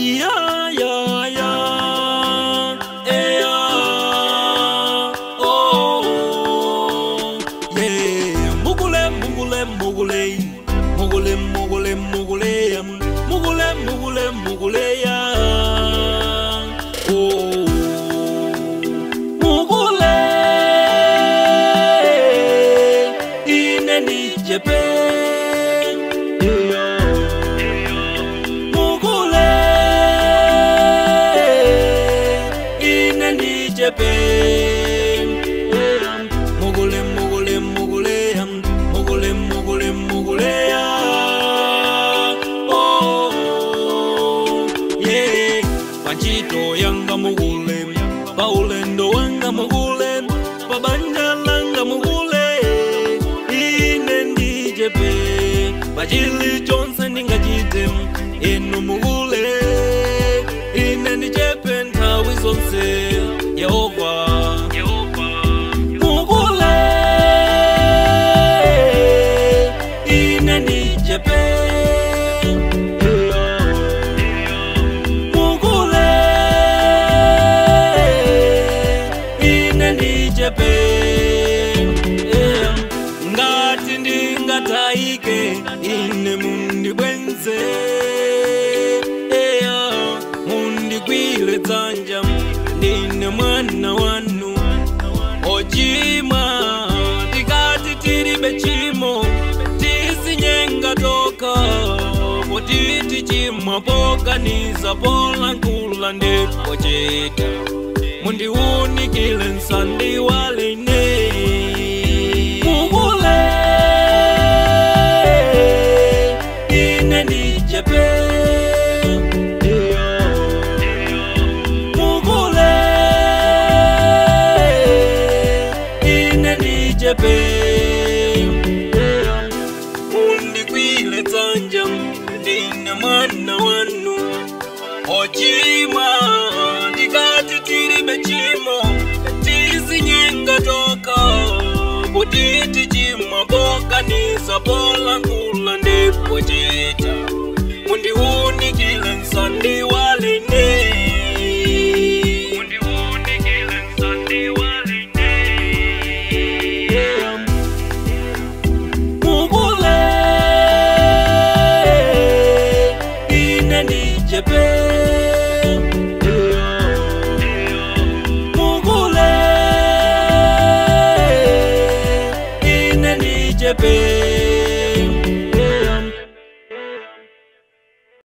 Ya ya ya, eh oh, yeah. Mugule mugule mugule, mugule mugule mugule, mugule mugule mugule ya. Oh, mugule, ine nichepe. Mugule mugule mugule mugule mugule mugule oh yeah. Panchito yanga mugule, paulendo wanga mugule, pabanja langa mugule, ine ndichepe pachili chonse ndingachite inu mugule, ine ndichepe nthawi zonse. Yehova, mugule, ine ndichepe. Mugule, ine ndichepe. Ngati ndingataike ine mundibwenze, mundigwire dzanja ndine mwana wanu ochimwa. Tikati tilibe chimo tizinyenga toka, poti tichimwa poganiza polankhula ndipo chita. Mundiunikile nsandiwalene. Mugule, ine ndichepe. Mundigwire dzanja ndine mwana wanu ochimwa. Ndikati tilibe chimo tizinyenga toka, kuti tichimwa poganiza polankhula ndipo chita. Mundiunikile nsandiwalene. Mugule, ine ndichepe.